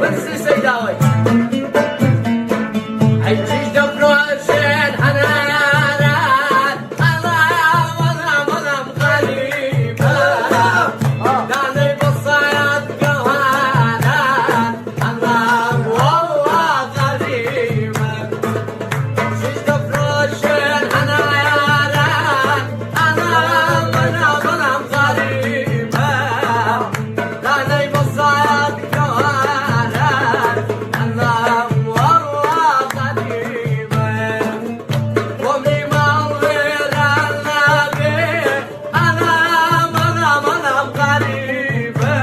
پرسی سەیداوەی ئەی چیش دەفرۆشێن هەناران ئەڵام ئەڵام ئەڵام غەریبە دانەی بەسایات گەوهاران ئەڵام وەڵڵا غەریبە چیش دەفرۆشێن هەناران ئەڵام ئەڵام ئەڵام غەریبە دانەی بەسایات گەوهاران ئەڵام وەڵڵا غەریبە قومری ماڵ وێران نابێ ئەڵام ئەڵام ئەڵام غەریبە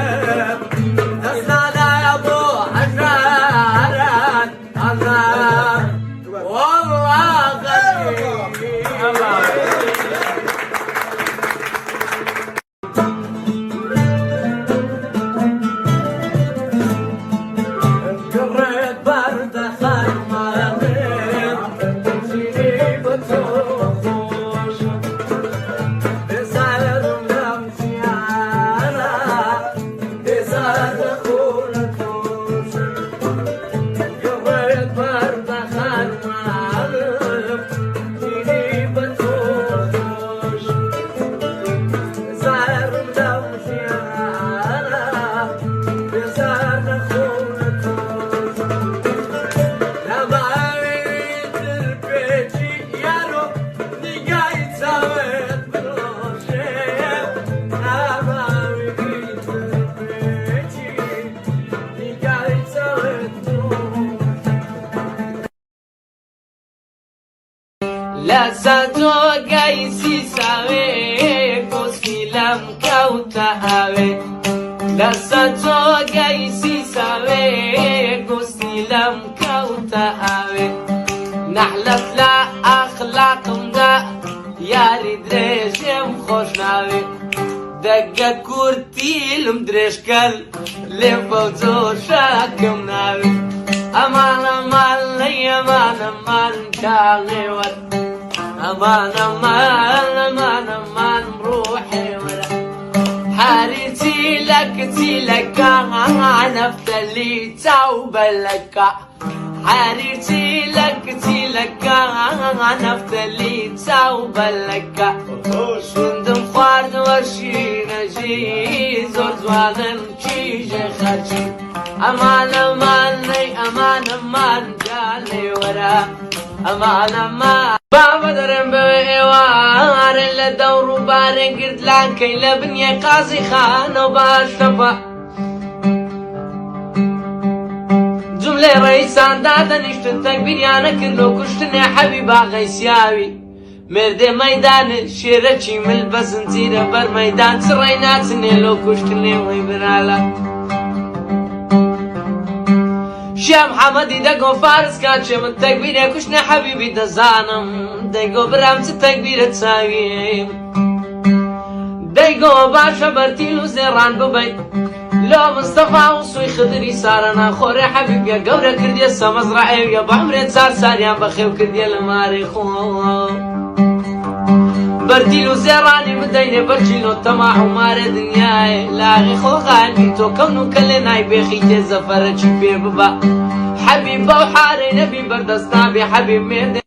دەست نادایە بۆ هەژاران ئەڵام وەڵڵا غەریبە. گڕێت بەردە خەرمانێ چینی بە تۆ خۆش بێزارم لەم ژیانە بێزار لە خۆرە تۆش گڕێت بەردە خەرمانم چینی بە تۆ خۆش بێزارم لەم ژیانە بێزار لە خۆرە تۆش نەماویتر پێچی یارۆ نیگای چاوت بڕۆشێ نەماویتر پێچی نیگای چاوت بڕۆشێ. لە ساتۆگای سیساوێ گۆستی لەم کەوتە ئاوێ لە ساتۆگای سیساوێ گۆستی لەم کەوتە ئاوێ نەحلەت لە ئەخلاقمدا یاری درێژێم خۆش ناوێ دەگە کورتیلم درێژکەل لێم بەو جۆشەکەم ناوێ ئەمان ئەمان لەی ئەمان ئەمان کاڵێ وەر ئەمان ئەمان ئەمان ئەمان ڕوحێ وەرە حاریچی لە کچی لەکە نەفتەلی چاو بەلەکە حاریچی لە کچی لەکە نەفتەلی چاو بەلەکە سوندم خواردوە شینەژی زۆر جوانن کیژێ خەرچی ئەمان ئەمان نەی ئەمان ئەمان جانێ وەرە ئەمان ئەمان. بابە دەرێم بەوێ ئێوارێ لە دەور و بارێ گرد لانکەی لە بنیە قازی خانە و باشتەپە جملەی ڕەئیسان دادەنیشتن تەکبیریانە کرد لۆ کوشتنێ حەبی باغەی سیاوی مێردێ مەیدانێ شێرەکی مل بە زنجیرە بەر مەیدان چڕەی ناچنێ لۆ کوشتنێ وەی برالە شیا محەمەدی دەگۆ فارس کاچێ من تەکبیرێ کوشتنێ حەبیبی دەزانم دەیگۆ برام چ تەکبیرە چاویم دەیگۆ باشە بەرتیل و زێڕان ببەی لۆ مستەفا و سوی خدری سارە ناخۆرێ حەبیبیە گەورە کردیە سەمەزڕەعێویە بە عومرێ چار چاریان بەخێو کردیە لە مارێ خۆ بەرتیل و زێڕانی بدەینێ بەرچی لۆ تەماع و مارێ دنیایێ لاغی خۆ غایبی تۆ کەون و کەلێ نای بێخی تێ زەفەرەکی پێ ببە حەبیب بەو حارەی نەبی بەردەست نابێ حەبیب مێردێ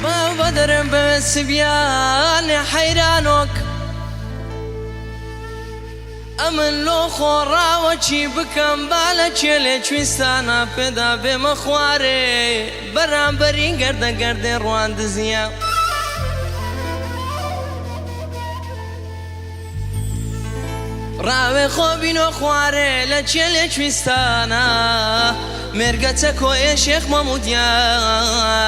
بابا دەرم بە سبیانێ حەیرانۆک. ئەمن لۆ خۆ ڕاوە چی بکەم با لە کێلێ کویستانا پێدا بێمە خوارێ بەرامبەری گەردە گەردێ ڕواندزیە. ڕاوێ خۆ بینۆ خوارێ لە کێلێ کویستانا مێرگە چەکۆیێ شێخ مەمودیام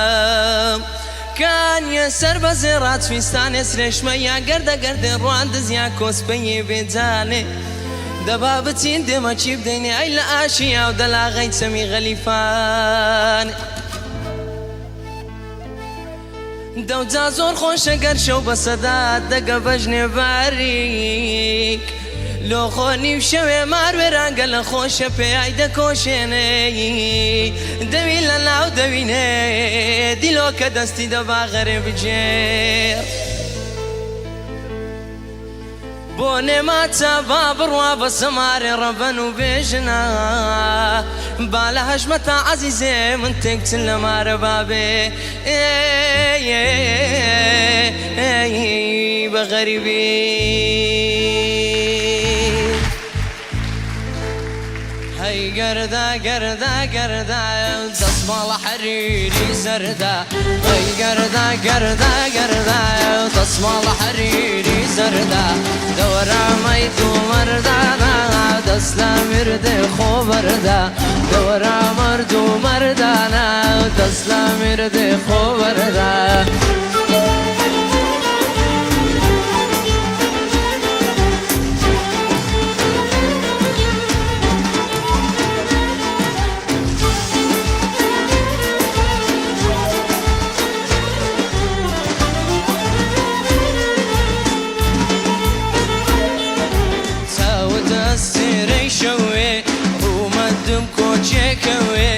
کانیە سەر بە زێڕا چویستانێ سرێشمە یا گەردە گەردێ ڕواندز یا کۆسپەیێ بێ جانێ دەبا بچین دێمە چی بدەینێ ئەی لە ئاشیا و دەلاغەی چەمی غەلیفانێ. دەوجا زۆر خۆشە گەر شەو بە سەدات دەگە بەژنێ باریک لۆ خۆ نیو شەوێ مار وێرانگە لە خۆشە پێیای دەکۆشێنێ دەوی لە ناو دەوینێ دیلۆکە دەستی دەبا غەرێ بگێڕ. بۆ نێماچە با بڕوا بە سەمارێ ڕەبەن و بێژنە با لە هەژمەتا عەزیزێ من تێک چن لە مارە بابێ بە غەریبی. هەی گەردە گەردە گەردە دەسماڵە حەریری زەردە هەی گەردە گەردە گەردە دەسماڵە حەریری زەردە دەوەرە مەید و مەردانە دەست لە مردێ خۆ بەردە دەوەرە مەرد و مەردانە دەست لە مردێ خۆ بەردە. چاوت ئەستێرەی شەوێ ڕوومەتم کۆچێکەوێ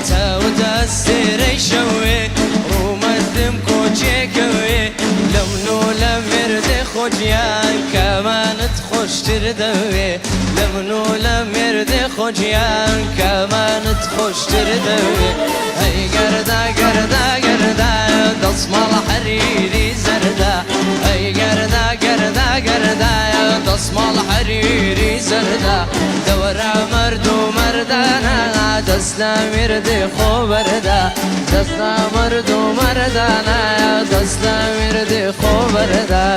چاوت ئەستێرەی شەوێ ڕوومەتم کۆچێکەوێ لە من و لە مێردێ خۆجیان کامانت خۆشتر دەوێ لە من و لە مێردێ خۆجیان کامانت خۆشتر دەوێ هەی گەردا گەردا گەردا دەسماڵە حەریری زەردا هەی گەردا گەردا گەردا دەسماڵە حەریری زەردا دەوەرە مەرد و مەردانە دەست لە مێردێ خۆ بەردا دەست لە مەرد و مەردانە دەست لە مێردێ خۆ بەردا.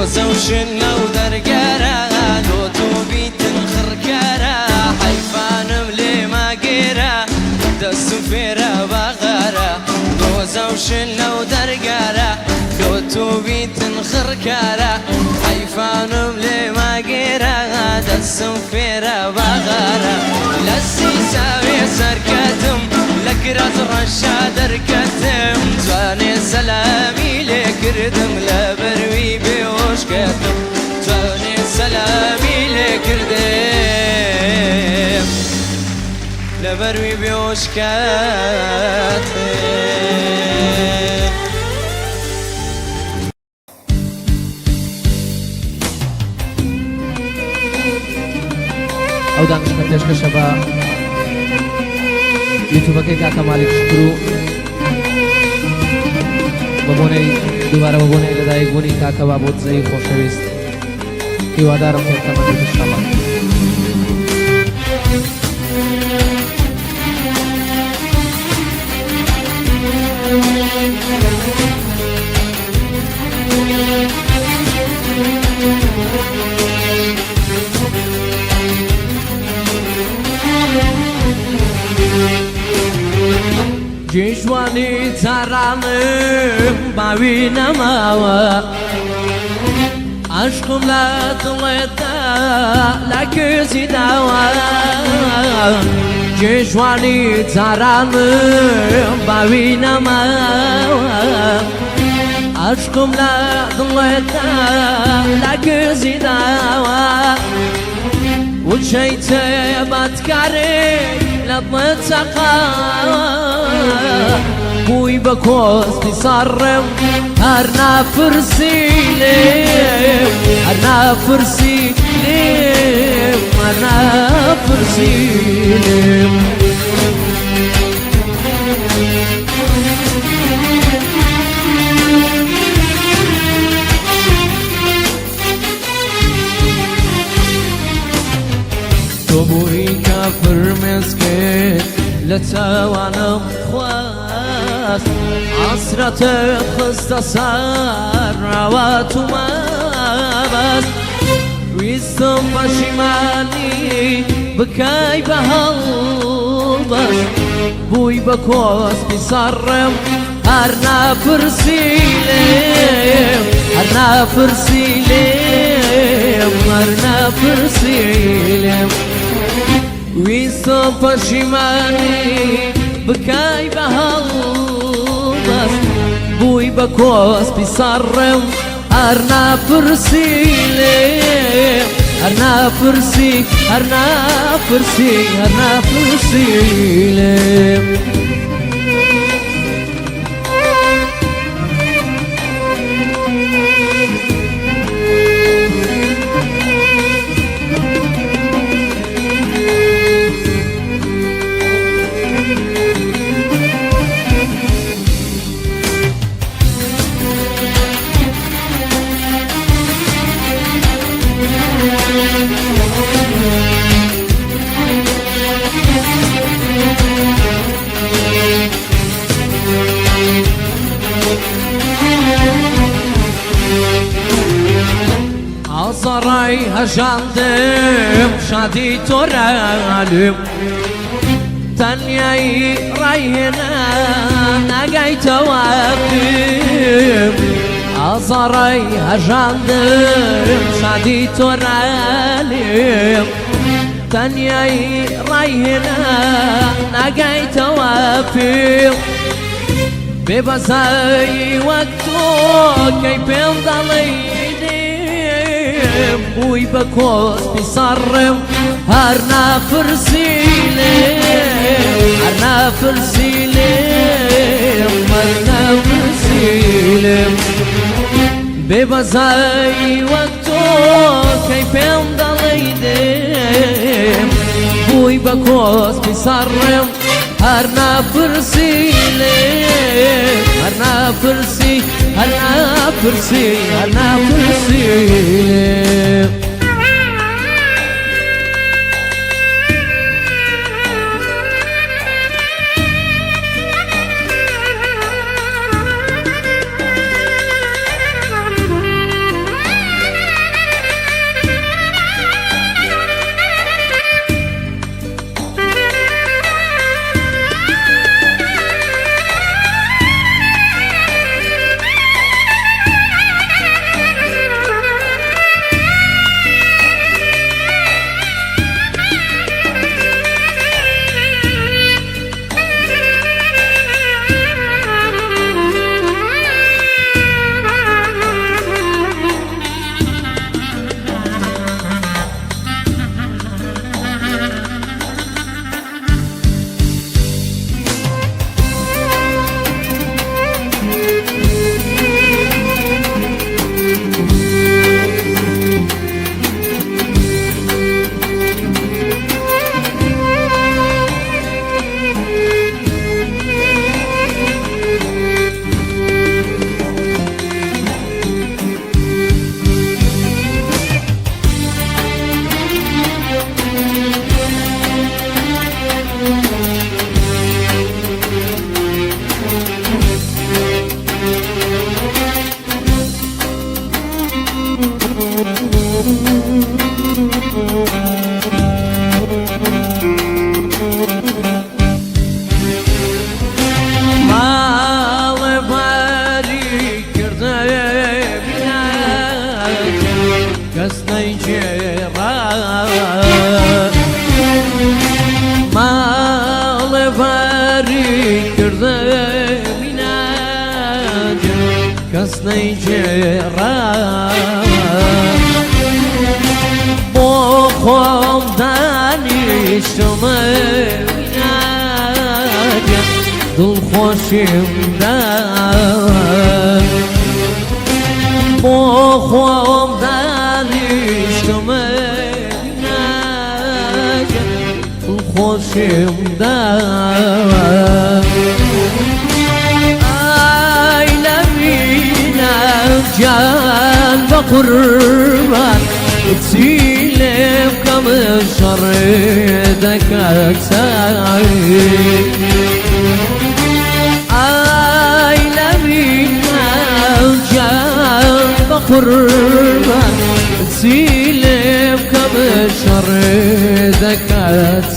گۆزە و شنە و دەرگەرە لۆ تۆ بیتن خڕکەرە حەیفانم لێ ماگێرە دەستم فێرە بەغەرە گۆزە و شنە و دەرگەرە لۆ تۆ بیتن خڕکەرە حەیفانم لێ ماگێرە دەستم فێرە بەغەرە لە سیساوێ سەرکەتم لە کراس ڕەشا دەرکەتم جوانێ سەلامی لێ کردم لە بەروی بێهۆش کەتم جوانێ سەلامی لێ کردم لە بەروی بێهۆش کەتم. ئەو دانیشتنە پێشکەشە بە یوتیوبەکەی کاکە مالیک شکر و بە بۆنەی دووبارە بە بۆنەی لەدایک بوونی کاکە بابۆ دزەیی خۆشەویست هیوادارم تێکەمە بێت ئینشاڵڵا. جێژوانی جارانم باوی نەماوە عشقم لە دڵێدا لە کزی داوە جێژوانی جارانم باوی نەماوە عشقم لە دڵێدا لە کزی داوە وچەی تێبەتکارێک لە دڵ چەقا، بووی بە کۆسپی سەرڕێم، هەر ناپرسی لێم، هەر ناپرسی لێم، هەر ناپرسی لێم. تۆ بووی کە فرمێسکت لە چاوانم خواست، حەسرەتت خستە سەر ئاوات و مەبەست. ویستم پەشیمانی بکەی بە هەڵبەست، بووی بە کۆسپی سەرڕێم، هەر ناپرسی لێم، هەر ناپرسی لێم، هەر ناپرسی لێم. ویستم پەشیمانی بکەی بە هەڵبەست، بووی بە کۆسپی سەرڕێم، هەر ناپرسی لێم، هەر ناپرسی، هەر ناپرسی، هەر ناپرسی لێم. ئازارای هەژاندم شادی تۆرالم، تەنیایی ڕایهێنا ناگایتەوە پێم. ئازارای هەژاندم شادی تۆرالم، تەنیایی ڕایهێنا ناگایتەوە پێم. بێبەزایی وەک تۆ کەی پێم دەڵێی دێم، بووی بە کۆسپی سەرڕێم، هەر ناپرسی لێم، هەر ناپرسی لێم، هەر ناپرسی لێم. بێبەزایی وەک تۆ کەی پێم دەڵێی دێم، بووی بە کۆسپی سەرڕێم، هەر ناپرسی لێم، هەر ناپرسی، هەر ناپرسی، هەر ناپرسی لێم. ماڵێ باری کردە کەس نەیگێڕا، ماڵێ باری کردە کەس نەیگێڕا. بۆ خۆم دانیشتمە. خۆشیم دا بۆ خۆم دانیشتم خۆشیم دا ئای لەمینە گیان بە قوربان چی لێ بکەم شەڕێ دەکات ئای لەمینە گیان بە قوربان چی لێ بکەم شەڕێ دەکات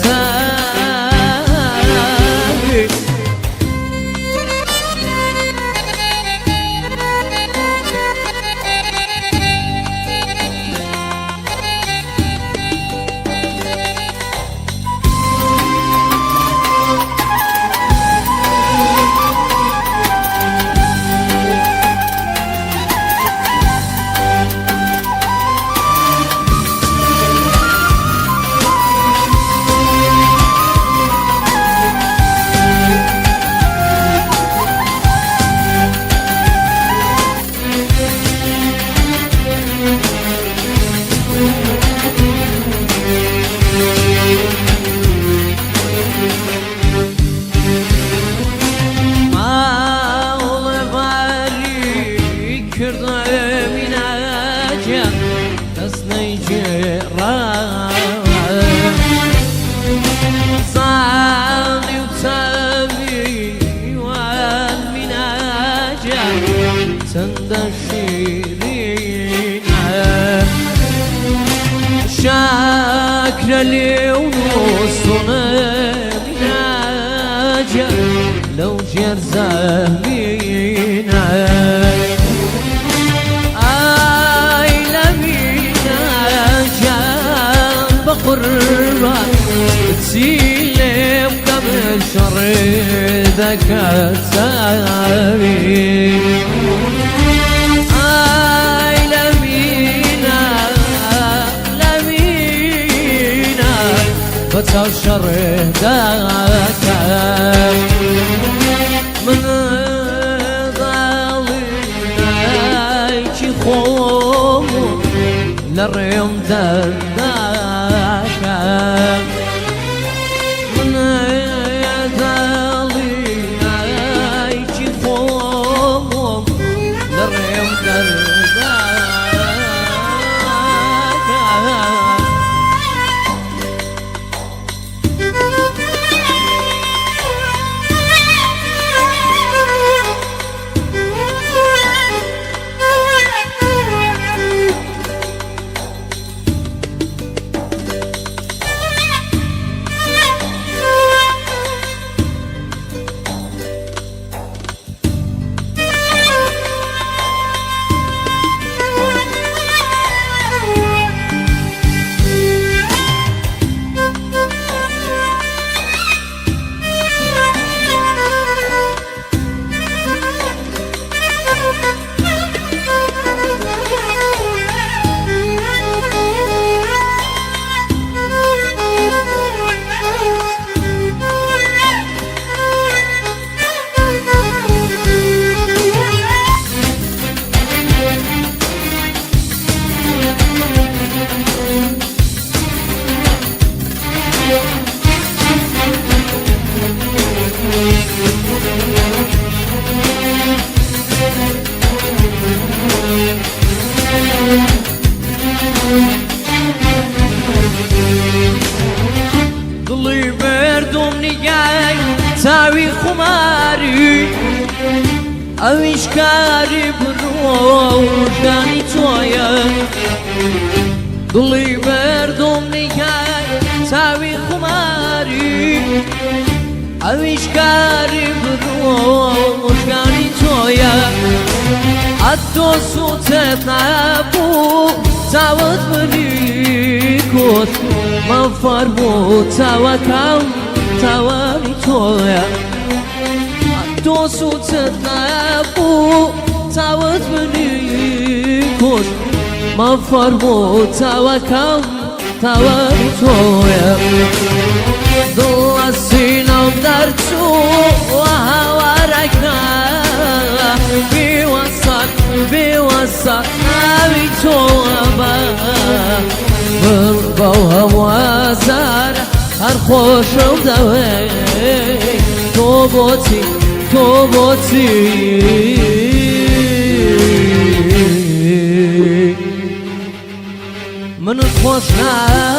ماڵ باری کردم ئیناجە دەست نەیگێڕا زانی و چاویوان میناجە چەندە شیرینە شاکرە لێو سونە میناجە لەو ژێر زەمینە ئای لەمینە گیان بە قوربان چی لێ بکەم شەڕێ دەکات چاوی ئای لەمینە لەمینە بە چاو شەڕێ دەکات من داڵی خۆم لە ڕێم دەرداکەم من داڵی خۆم لە ڕێم دەرداکەم. دڵی بردوم نیگای چاوی خوماری ئەویش کاری بڕۆژانی تۆیە دڵی بردوم نیگای چاوی خوماری ئەویش کاری بڕۆژانی تۆیە ئەتۆ سووتت نەبوو چاوت منی کوت من فەرموو چاوەکەم تاوانی تۆیە تۆ سووتت نەبوو چاوت منی کوت من فەرموو چاوەکەم تاوانی تۆیە دڵ لە سینەم دەرچوو هاوار. تاکە بێوەسان بێوەسان ناوی تۆ بە من بەو هەموو ئازارە هەر خۆشم دەوێ تۆ بۆچی تۆ بۆچی منت خۆش ناوێ.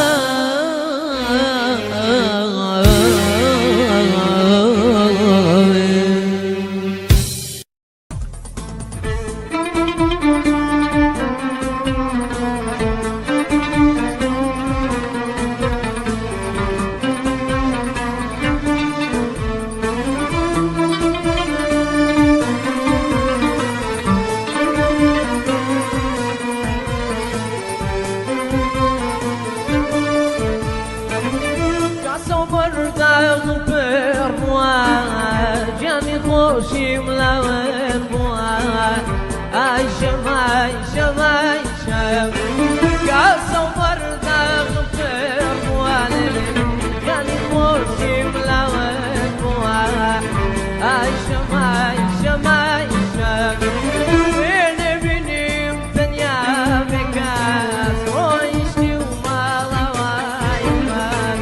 کاسە و بەرداغ پێر بووە گیانی خۆشیم لەوێن بووە ئای شەمای شەمای شەم کاسە و بەرداغ پێر بووە گیانی خۆشیم لەوێن بووە ئای شەمای شەمای شەم وێنە بینیم تەنیا بێکەس ڕۆیشتی و ماڵەوەی من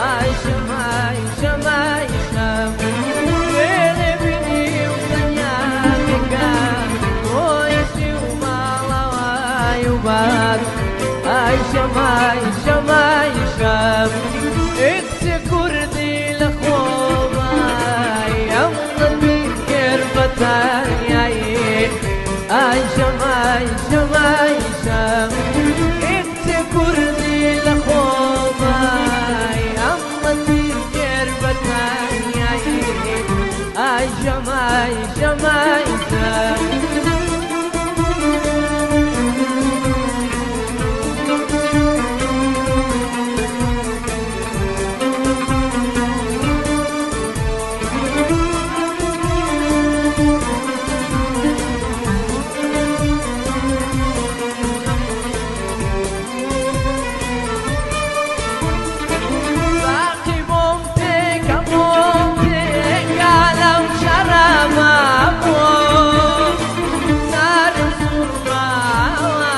ئای شەمای شەمای شەم وێنە بینیم تەنیا بێکەس ڕۆیشتی و ماڵەوەی بەس ئای شەمای شەمای شەم کچ کوردی لە خۆمای ئەم قەلبی کرد بە تەنیایی ئای شەمای شەمای شەم کچ کوردی لە خۆمای ئەم قەلبی کرد بە تەنیایی ئای شەمای شەمای شەم. ساقی بۆم تێکە بۆم تێکە لەو شەرەمە بۆم سەرم سوڕماوە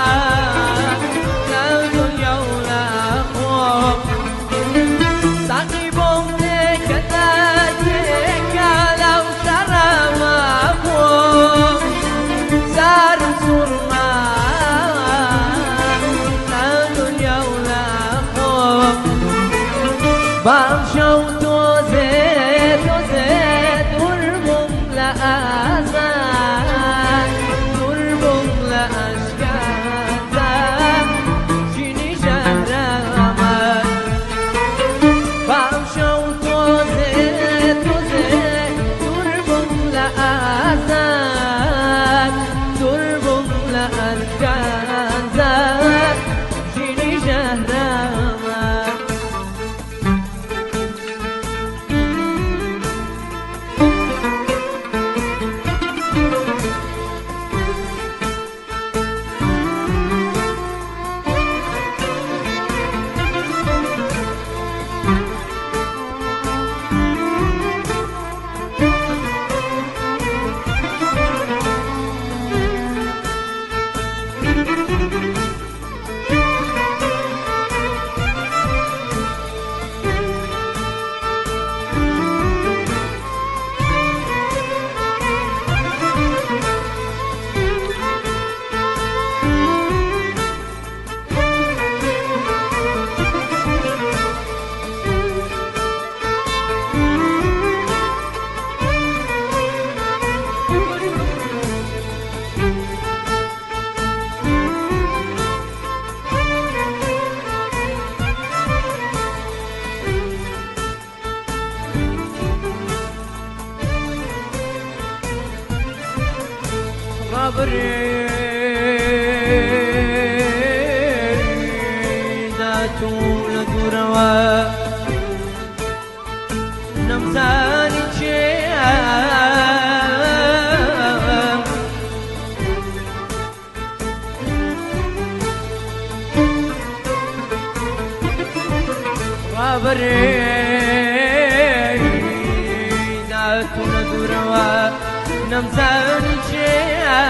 لەو دنیا و لە خۆم ساقی بۆم تێکە تێکە لەو شەرەمە بۆم سەرم سوڕماوە لەو دنیا و لە خۆم بام شەو تۆزێ تۆزێ دوور بووم لە ئازار دوور بووم لە ئەشکەنجە ژینی ژەهرەمە بام شەو تۆزێ تۆزێ دوور بووم لە ئازار دوور بووم لە ئەشکەنجە ژینی ژەهرەمە. ڕابرێدا چوو لە دوورەوە نەمزانی چێم ڕابرێدا چوو لە دوورەوە نەمزانی کێیە.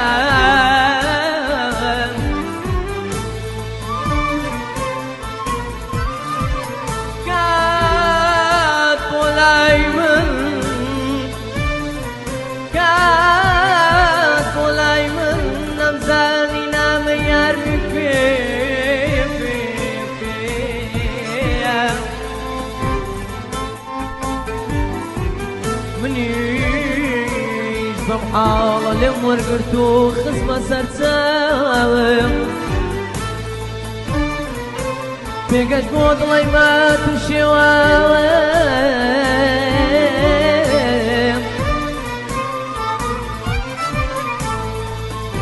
کات بۆ لای من، کات بۆ لای من، نەمزانی نامە یارمی پێ پێ پێیە. منیش بەم حاڵە لێم وەرگرت و خزمە سەرچاوم، پێگەشت بۆ دڵی مات و شێواوم.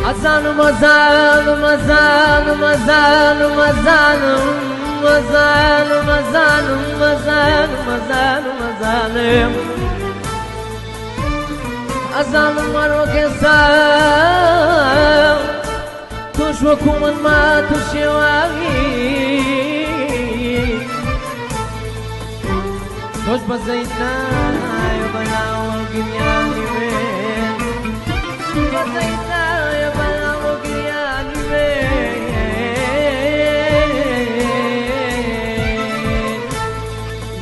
ئەزانم ئەزانم ئەزانم ئەزانم ئەزانم ئەزانم ئەزانم ئەزانم ئەزانم ئەزانم ئەزانم وەرۆک ئێستا تۆش وەکو من مات و شێواوی، تۆش بەزەیت نایە بەناوە گریانی من، بەزەیت نایە بەناوە گریانی من.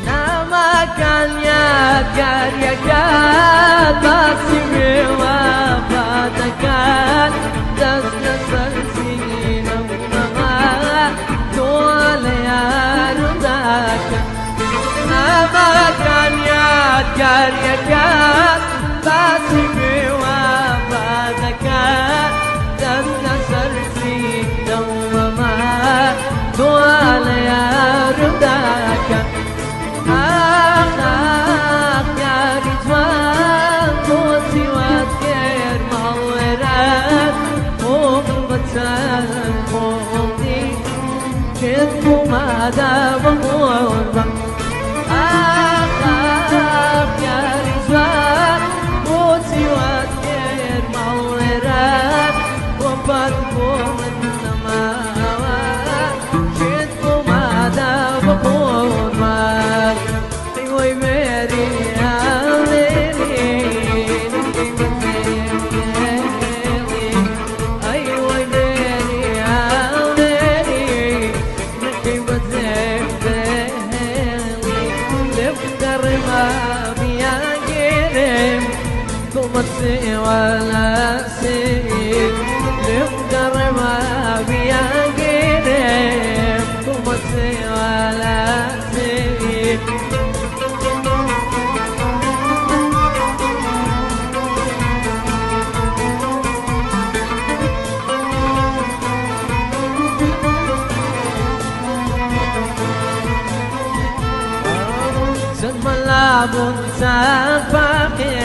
نامەکان یادگاریەکان باسی بێوەفاتەکان، دەست لەسەر سینەم نەما تۆ لە یارم داکەن. نامەکان یادگاریەکان باسی بێوەفاتەکان، دەست لەسەر سینەم نەما تۆ لە یارم داکەن. ئاخ ئاخ یاری جوان، بۆچی وات کرد ماڵوێران؟ بۆ من بەچەند خۆم دی کرد بۆ مادا بەخۆربم. ئاخ ئاخ یاری جوان، بۆچی وات کرد ماڵوێران؟ بۆ پات بۆ من نەماوە کرد بۆ مادا بەخۆرمان. ئەی مێری ئاڵێری ئەی وەی مێری ئاڵێری نەکەی بەجێم بهێڵی، لێم گەڕێمە بیانگێرم دڵمەچێوە لە سێ، لێم گەڕێمە بیانگێرم دڵمەچێوە لە سێ. چەند مەلا بوون چەند فەقێ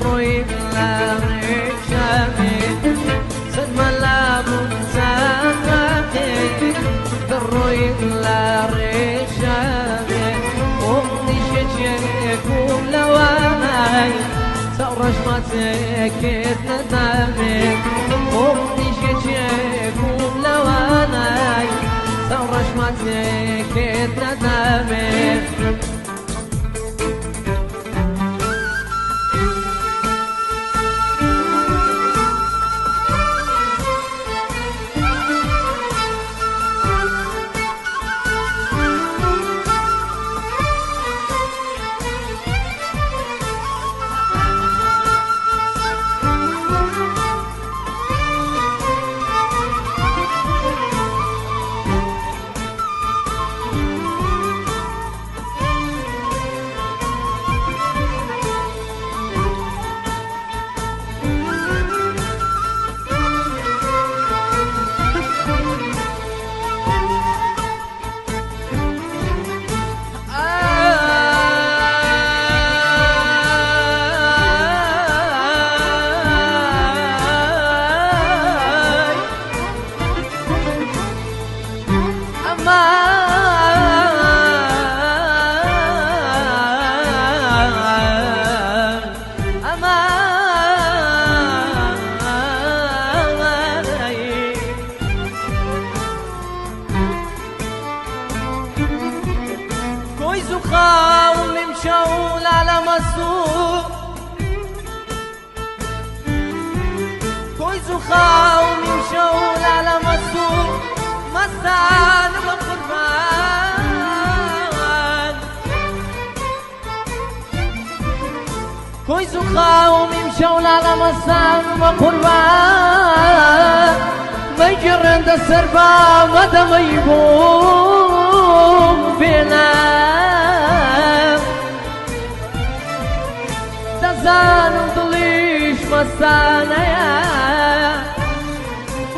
ڕۆی لە ڕێشەمێ، چەند مەلا بوون چەند فەقێ ڕۆی لە ڕێشەمێ، خۆم نیشێکێک بووم لەوانای چاوڕەشماتێکت نەدامێ، خۆم نیشێکێک بووم لەوانای چاوڕەشماتێکت نەدامێ. ئای ئەمان ئەمان کۆی زوخاو نیمچە و لالە مەسوو. زووخاوم ئیمشەو لالە مەست و مەستانم بە قوربان. کۆی زووخاوم ئیمشەو لالە مەستانم بە قوربان. مەیگێڕێن دە سەر با مەدەمەی بۆم بێنە. دەزانم دڵیش مەستانەیە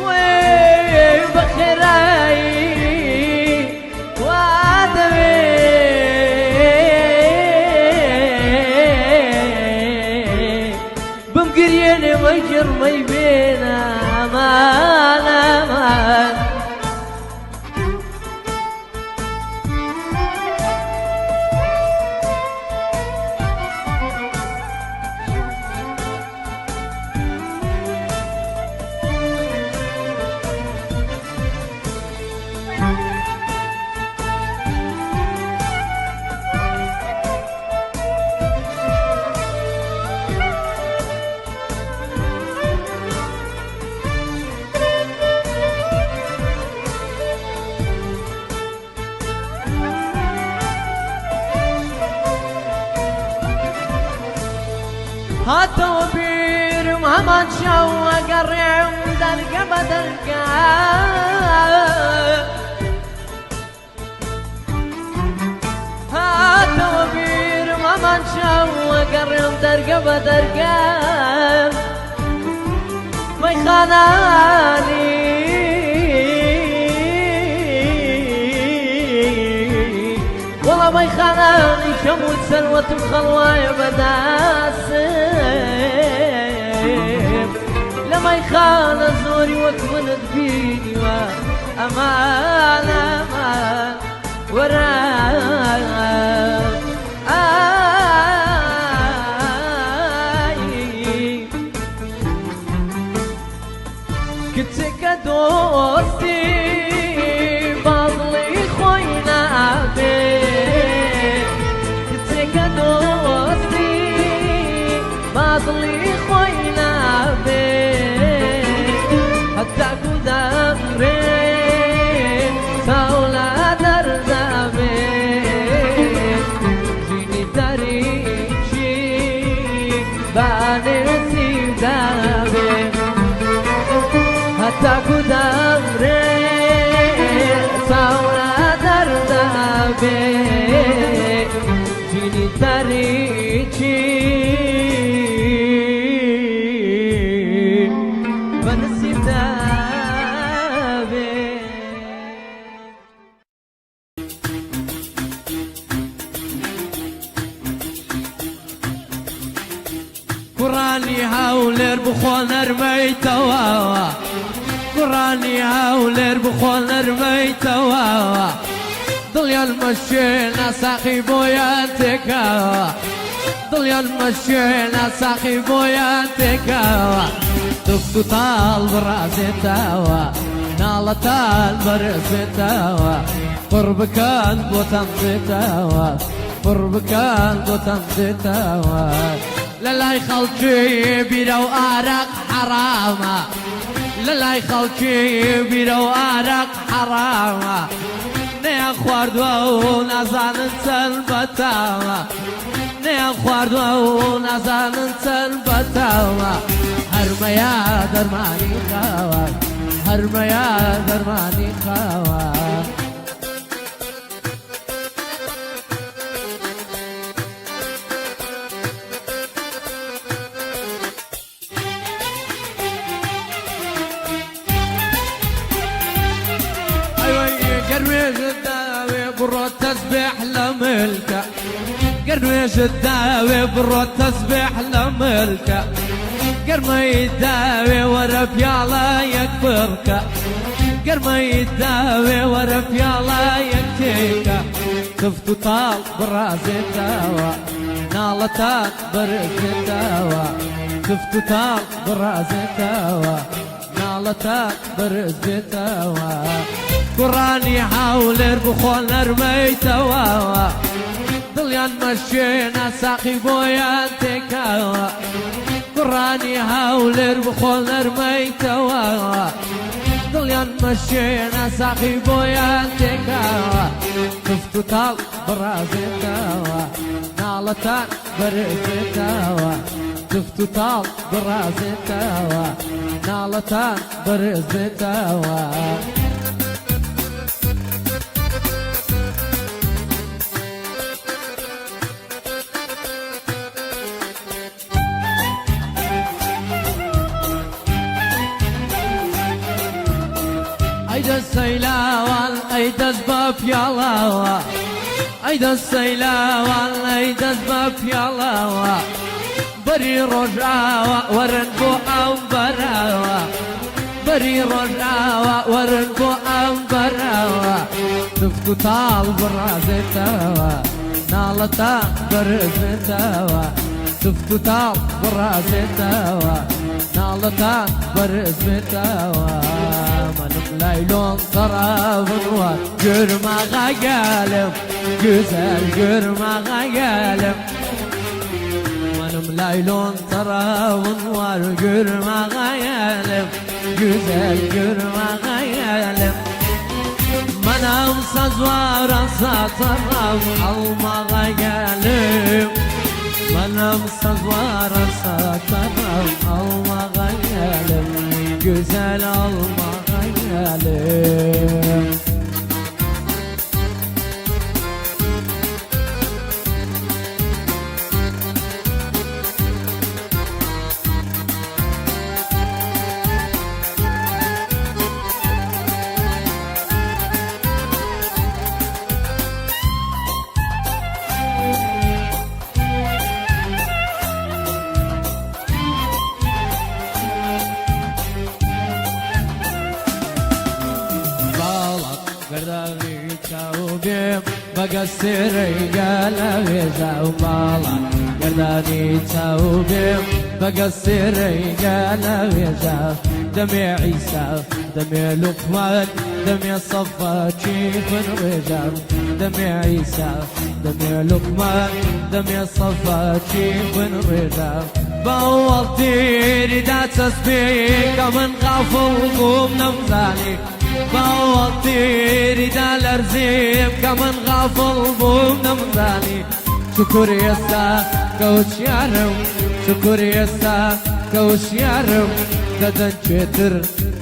وێ بە خێرایی وا دەوێ بمگریێنێ مەیگێڕ مەیبێنە ئەمان ئەمان. هاتەوە بیرم هەمان چاو ئەگەڕێم دەرگە بە دەرگا. هاتەوە بیرم هەمان چاو ئەگەڕێم دەرگە بە دەرگا. مەیخانانی وەڵا مەیخانانی کەم و سەروەتم خەڵوایە بەداسم. لە مەیخانە زۆری وەک منت بینیوە ئەمان ئەمان وەرە ئای. کچێکە دۆستی بازڵی خۆی نابێ، کچێکە دۆستی بازڵی خۆی نابێ، هەتاکو دەمرێ چاو لە دەردابێ. ژینی تاریکی بانێسی دابێ، هەتاکو دەمرێ چاو لە دەردابێ. ژینی تاریکی بە نسیب دابێ. کوڕانی هەولێر بخۆ نەرمەیتەوە، کوڕانی هەولێر بخۆ نەرمەیتەوە، دڵیان مەشێنە ساقی بۆیان تێکاوە، دڵیان مەشێنە ساقی بۆیان تێکاوە، تفت و تاڵ بڕازێتەوە، ناڵەتان بەرزێتەوە، پڕ بکەن بۆتان دێتەوە، پڕ بکەن بۆتان دێتەوە. لە لای خەڵکی بیرە و ئارەق حەرامە، لە لای خەڵکی بیرە و ئارەق حەرامە، نەیان خواردووە و نازانن چەند بەتامە، نەیان خواردووە و نازانن چەند بەتامە. هەرمەیە دەرمانی خاوە، هەرمەیە دەرمانی خاوە. قرويش الداوي برو تسبيح لملكة، قرويش الداوي برو تسبيح لملكة، قرمي الداوي ورا بيالا يكبرك، قرمي الداوي ورا بيالا يكتيك، تفت طال برازيتاوا، ناڵەتان بەرزێتەوە، تفت و تاڵ بڕازێتەوە، ناڵەتان بەرزێتەوە. کوڕانی هەولێر بخۆ نەرمەیتەوە، دڵیان مەشێنە ساقی بۆیان تێکاوە. کوڕانی هەولێر بخۆن نەرمەیتەوە دڵیان مەشێنە ساقی بۆیان تێکاوە تفت و تاڵ بڕازێتەوە ناڵەتان بەرزێتەوە تفت و تاڵ بڕازێتەوە ناڵەتان بەرزێتەوە. ئەی دەستەی لاوان ئەی دەست بە پیاڵەوە ئەی دەستەی لاوان ئەی دەست بە پیاڵەوە بەری ڕۆژئاوا وەرن بۆ ئەم بەرەوە بەری ڕۆژئاوا وەرن بۆ ئەم بەرەوە تفت و تاڵ بڕازێتەوە ناڵەتان بەرز بێتەوە تفت و تاڵ بڕازێتەوە ناڵەتان بەرز بێتەوە منم لایلۆن تەڕاون وە گرماغا گەلم güzel gırmağa gelim Benim laylon tarafın var gırmağa gelim Güzel gırmağa gelim Manam sazvaran satarım almağa gelim Manam sazvaran satarım almağa gelim Güzel almağa gelim. باڵات گەردانی چاو بێم بەگە سێرەی گەلەوێژە و باڵات گەردانی چاو بێم بەگە سێرەی گەلەوێژە دەمێ عیسا دەمێ لوقمان دەمێ سەفا چیخن ڕێژە دەمێ عیسا دەمێ لوقمان دەمێ سەفا چیخن ڕێژە باوەڵ تیریدا چەسپی کە من غافڵ بووم نەمزانی باوەڵ تیریدا لەرزیم کە من غافڵ بووم نەمزانی شکر ئێستا کەوچیارم شکر ئێستا کەوشیارم دەدەن چێتر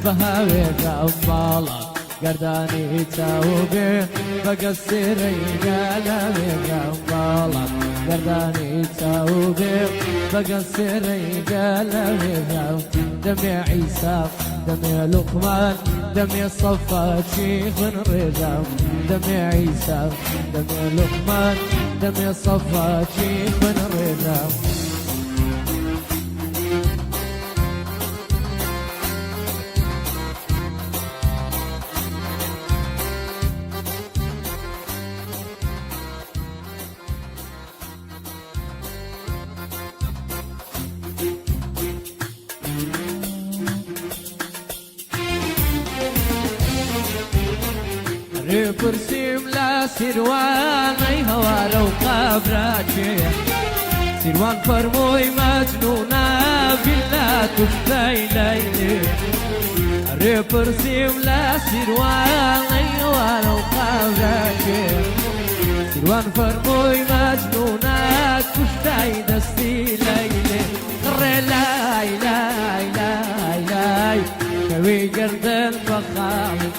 بەهاوێژە باڵا گەردانی چاو بێ بەگە سێرەی گەلەوێژە باڵا گەردانی چاو بێ بەگە سێرەی گەلەوێژە دەمێ عیسا دەمێ لوقمان دەمێ سەفا چیخن ڕێژە دەمێ عیسا دەمێ لوقمان دەمێ سەفا چیخن ڕێژە. پرسیم لە سیروانەی هەوارە و قەبراکێ سیروان فەرمووی مەجنونە بیلا کوشتەی لەیلێ ئەرێ پرسیم لە سیروانەی هەوارە و قەبراکێ سیروان فەرمووی مەجنونە کوشتەی دەستی لەیلێ ڕێ لای لای لای لای کەوی گردن بە خاڵی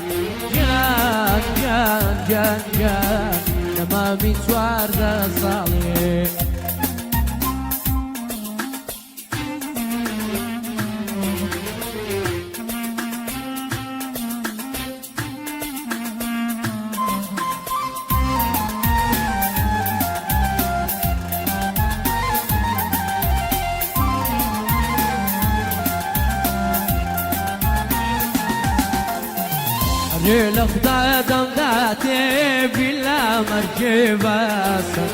گیان گیان گیان گیان نەمامی 14 ساڵێ. ئەرێ لە خودا دەمداتێ بیلا مەرگێ باسە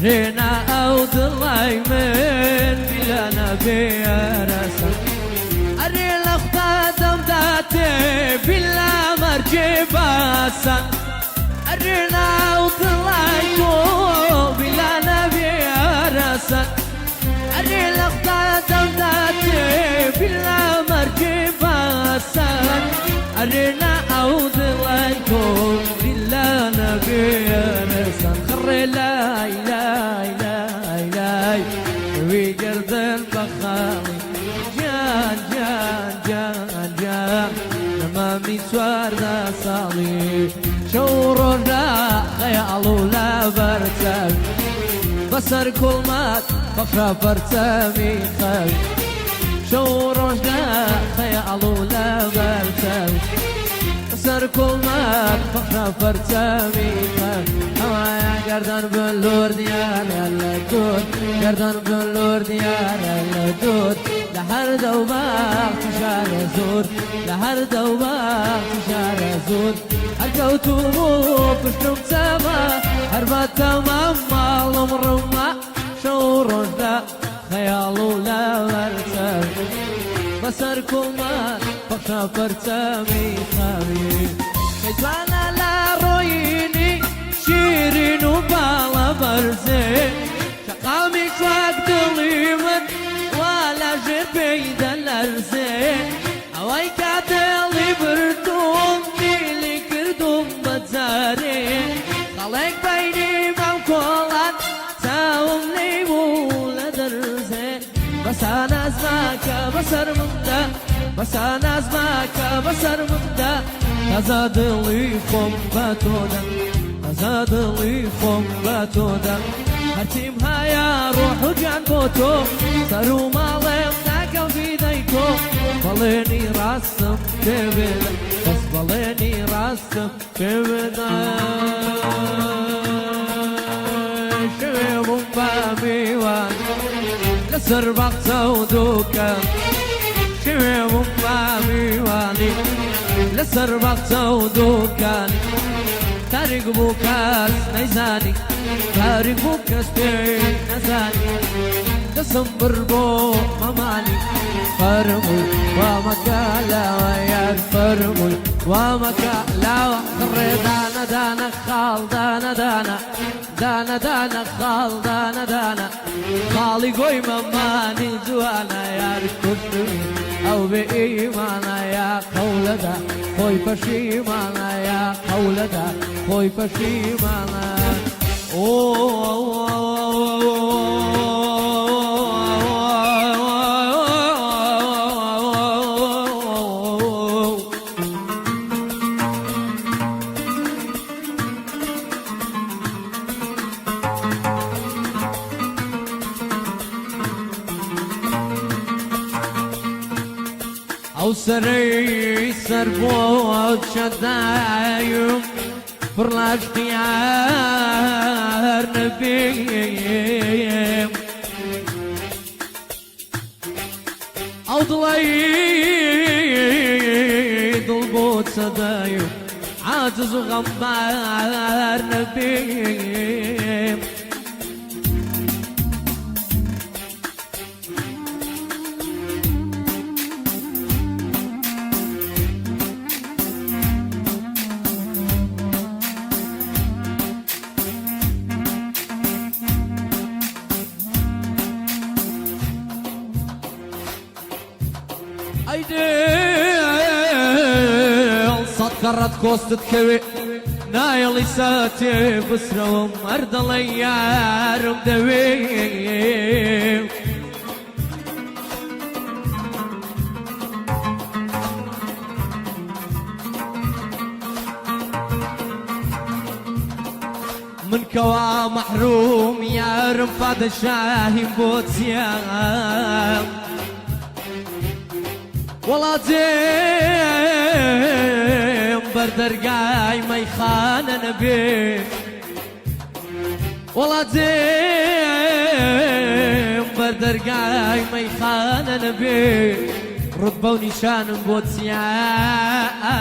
رێنا ئەو دڵای من بیلا نەبێ ئەرەسە ئەرێ لە خودا دەمداتێ بیلا مەرگێ باسە ئەرێ نا ئەو دڵای تۆ بیلا نەبێ ئەرەسە ئەرێ لە خودا دەمداتێ ئەرێ نا ئەو دڵای تۆ بیلا نەبێ ئەرسان خڕێ لای لای لای لای وی گەردن بە خاڵی گیان گیان گیان گیان نەمامی 14 ساڵی شەو ڕۆژدا خەیاڵ و لەبەر چاوی بەسەر کوڵمات پەخشە پەرچەمی خەوی شەو ڕۆژدا خەیاڵ و لەبەر چاوی بەسەر کوڵمات پەخشە پەرچەمی خەوی ئەوایە گەردن بلور دیارە لە دوور گەردن بلور دیارە لە دوور لە هەر دەو باخ شارە زۆر لە هەر دەو باخ شارە زۆر هەر کەوتوم و پشتم چەما هەر بە تەمام ماڵم ڕما شەو ڕۆژدا خەیاڵ و لەبەر چاوی بەسەر کوڵمان پەخشە پەرچەمی خاوی شەیتانە لە ڕۆیینی شیرین و باڵە بەرزێ شەقامی وەک دڵی من وا لە ژێر پێی دەلەرزێ ئەوەی کە دڵی بردووم دیلی کردوم بە جارێ خەڵێک بینی بەم کۆڵان چاوم لێی بوو لە دەرزێ بەسا نازماکە بەسەر مندا بەسا نازماکە بەسەر مندا تازە دڵی خۆم بە تۆدا تازە دڵی خۆم بە تۆدا هەرچیم هەیە ڕۆح و گیان بۆ تۆ سەر و ماڵێم ناکەم فیدەی تۆ بەڵێنی ڕاستم پێ بدە بەس بەڵێنی ڕاستم پێ بدە شەوێ بووم بە میوان لەسەر باخچە و دووکان شەوێ بووم بە میوانی لەسەر باخچە و دووکانی تاریک بوو کەس نەیزانی تاریک بوو کەس پێی نەزانی دەسم بڕ بۆ مەمانی فەرمووی وا مەکە لاوە یار فەرمووی وا مەکە لاوە خڕێ دانە دانە خاڵ دانە دانە دانە دانە خاڵ دانە دانە خاڵی گۆی مەمانی جوانە یار کوشتمی ئەو بێ ئیمانە یا قەولەدا خۆی پەشیمانە یا قەولەدا خۆی پەشیمانە ئەو سەرەی سەر بۆ چەدایم پڕ لە ئەشقیار نەبیم ئەو دڵەی دڵ بۆ چەدایم عاجز و غەمبار نەبیم ئەی دڵ سەد کەڕەت کۆستت کەوێ نایەڵی ساتێ بسرەوم هەر دەڵێ یارم دەوێ. من کەوا مەحروم یارم پادشاهیم بۆ چیام وەڵا جێم بەر دەرگای مەیخانە نەبێ وەڵا جێم بەر دەرگای مەیخانە نەبێ ڕوتبە و نیشانم بۆ چیایەمان.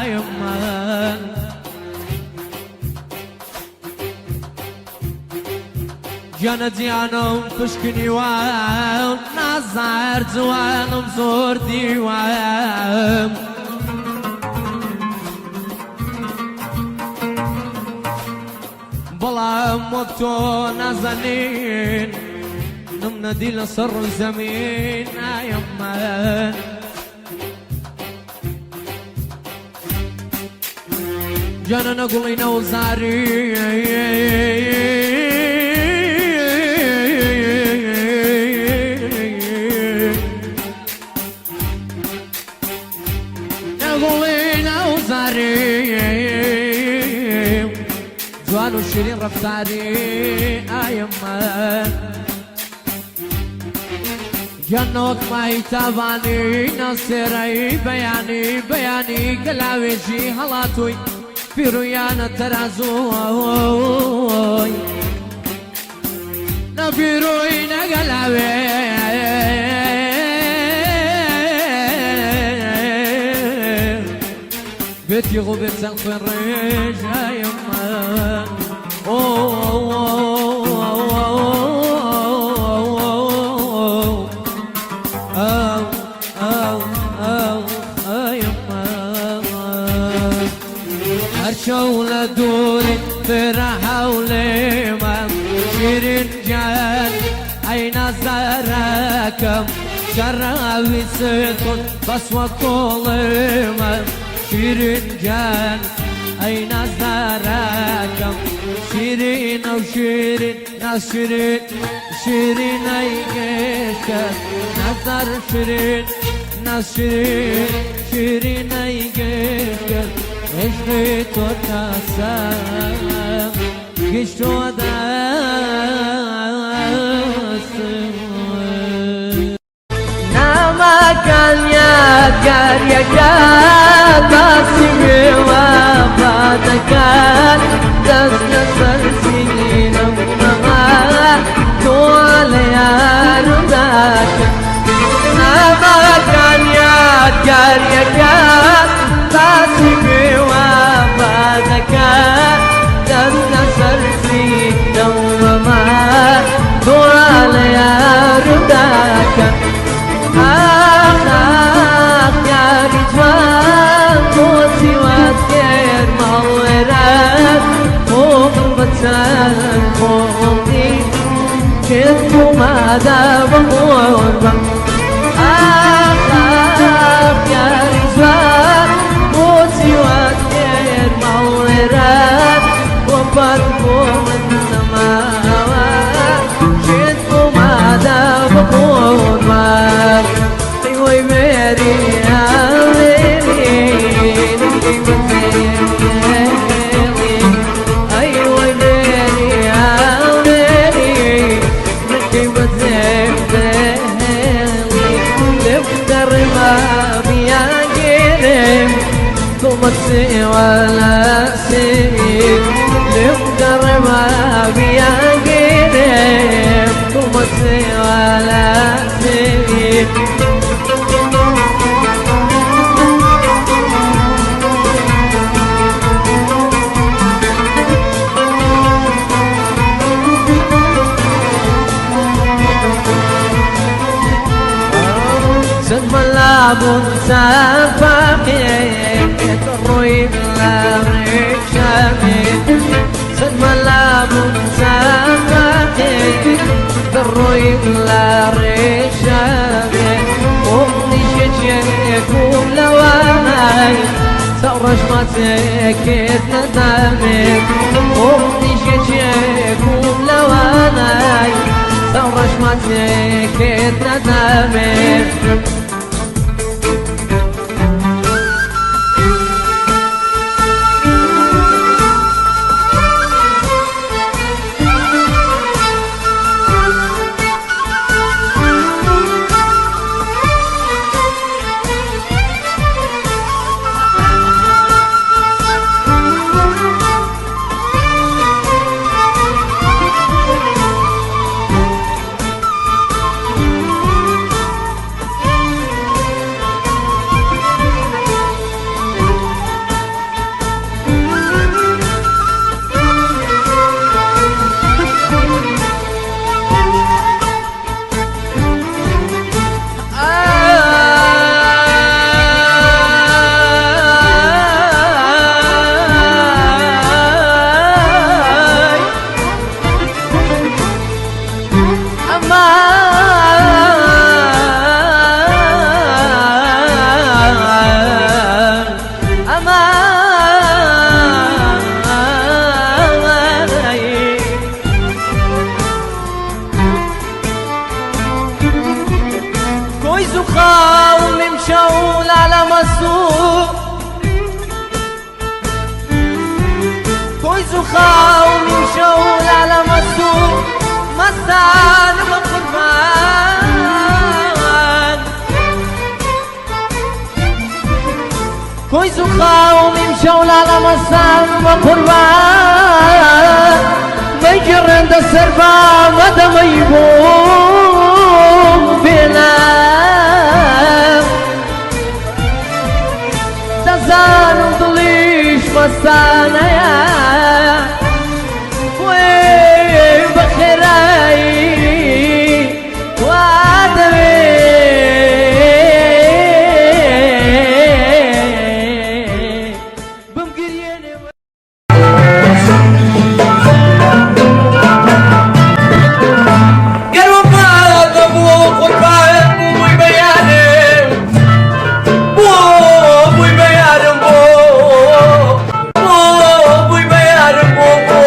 گیانە گیانم پشکنیوام نازار جوانم زۆر دیوام بەڵام وەک تۆ نازانین نم نەدی لەسەر ڕووی زەمین ئایەمان. گیانە نەگوڵی نەوزاری. نەگوڵی نەوزاری جوان و شیرین ڕەفتاری ئایمە گیان وەک ماهی تابانی ناسێرەی بەیانی بەیانی گەلاوێژی هەڵاتووی پیرویانە تەرازووی نەپیروی نەگەلاوێ بێتی غو بێت چەند خوێن ڕێژایمە هەر شەو لە دووری فرە هەولێمە شیرین گیان ئەی نازارەکەم شەراوی ستون بەسوە کۆڵێمە شیرین گیان ئەی نازارەکەم شیرین ئەو شیرین ناشیرین شیرین ئەی گەشتە نازار شیرین ناشیرین شیرین ئەی گەشتە عشقی تۆ ناسم گشت و دەستم نامەکان یادگاریەکان باسی بێوەفاتەکان دەست لەسەر سینەم نەما تۆ لە یارم داکەن نامەکان یادگاریەکان باسی بێوەفاتەکان دەست لەسەر سینەم نەما تۆ لە یارم داکەن آخ آخ یاری جوان بۆچی وات کرد ماڵوێران خۆم بەچەند خۆم دی کرد مادا بەخۆربم آخ آخ یاری جوان بۆچی وات کرد ماڵوێران وەفات بۆ من نەماوە کرد مادا بەخۆربم وی مێری ئەی وی مێری ئاوێری نەکەی بەجێ لێم دەڕما بیانگێرم تۆمەچێ وەلا سێ لێم دەڕما بیانگێرم تۆمەچێ وەلا سێ چەند مەلابوون چاپاقێ ڕۆی لە ڕێکشامێ چەند مەلابوون چاپاقێ ڕۆی لە ڕێکشامێ خۆم نیشێکێکم لەوانای چاوڕەشماتێکێت نەدامێ خۆم نیشێکێکم لەوانای چاوڕەشماتێکێت نەدامێ زوخاو نیمشەو لالە مەست و مەستان بە قوربان. کۆی زوخاو نیمشەو لالە مەستان بە قوربان. مەگەڕێن دە سەر با مەدەمەی بۆم بێنام. دەزانم دڵیش مەستانەیە وێ بە خێرایی وا دەوێ بمگریێنێ. گەر وەفا دەبوو قوربان بووی بە یارم، بۆ بووی بە یارم، بۆ بۆ بووی بە یارم، بۆ بۆ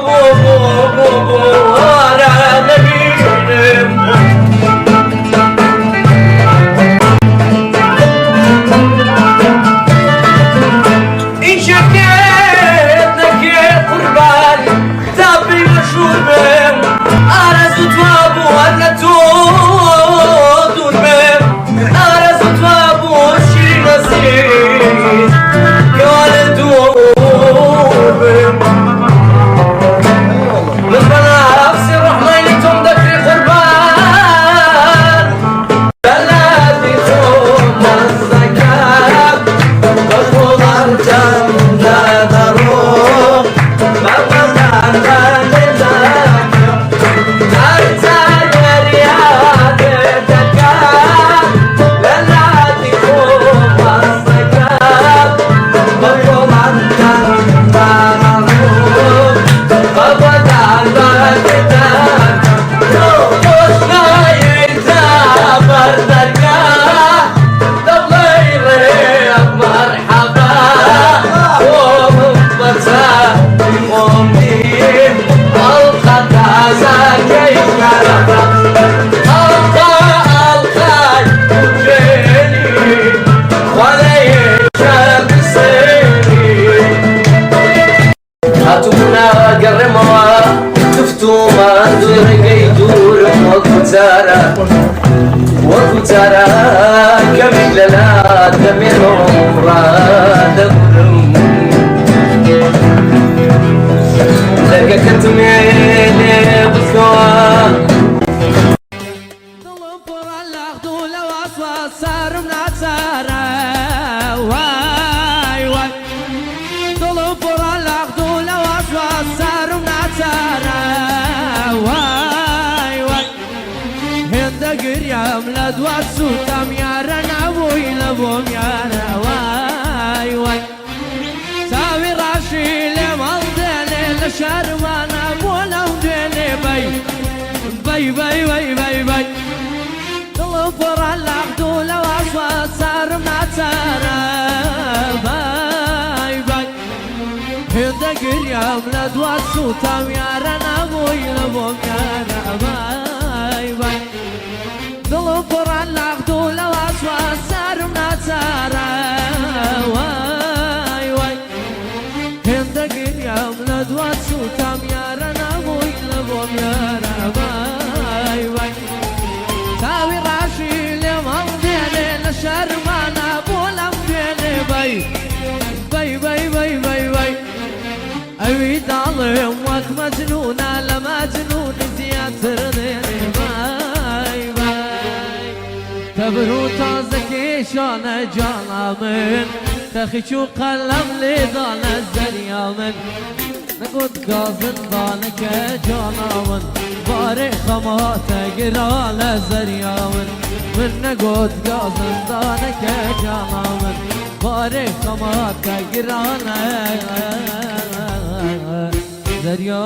بۆ بۆ بۆ بۆ ئارا نەبینم. ئیشەکەت نەکێ قوربان تا پێی مەشهور بم، ئارەزوو بوو هەر لە تۆ دوور بم، ئارەزوو بوو شیرین نەسیب کەوا لە دوور بم. من بە نافسی ڕەحمەی تۆم دەکرێ قوربان، بەلادی خۆم مەزەکەم بە خۆڵانتم دادەڕۆم، بە بەدان دەکەم لە لادی خۆم مەزەکەم بە خۆڵانتم دادەڕۆم، بە بەدان دەکەم. خۆش نایەیتە بەردەرگا دەبڵێی ڕێ مەرحەبا، خۆم بەچاوی خۆم دیم ئەڵقە تازەکەی کارەبا، ئەڵقە ئەڵقای کوژێنی خوا لە هاتوونا گەڕێمەوە کفتومان دوی ڕێگەی دوورم، وەکو جارە وەکو جارە کەمێک لەلا دەمێنەوە ڕادەبرم. دەرگەکەتم لێ بکەوە. دڵم پڕە لەخت و لە وەسواس سارم ناچارە، وای وای. دڵم پڕە لەخت و لە وەسواس سارم ناچارە، وای وای. هێندە گریام لە دوات سووتام یارە، نابووی لە بۆم یارە، وای وای. چاوی ڕاشی لێ مەڵدێنێ لە شارمانە بۆ لەو دوێنێ، بەی بەی بەی بەی بەی بەی. دڵم پڕە لەخت و لە وەسواس سارم ناچارە، بای بای. هێندە گریام لە دوات سووتام یارە، نابووی لە بۆم یارە، بای بای. دڵم پڕە لەخت و لە وەسواس سارم ناچارە، وای وای. هێندە گریام لە دوات سووتام یارە، نابووی لە بۆم یارە، بای بای. چاوی ڕاشی لێ مەڵدێنێ لە شەرمانە بۆ لەم دوێنێ، بەی بەی بەی بەی بەی بەی. ئەوی داڵێم وەک مەجنونە لە مەجنونی زیاتر دێنێ، بای بای. تەبر و تازەکێشانە جانا من تەخیچ و قەلەم لێدانە زەریا من، نەگوت گازندانەکە جانا من بارێ خەماتە گرانە زەریا من. من نەگوت گازندانەکە جانا من بارێ خەماتە گرانە زەریا.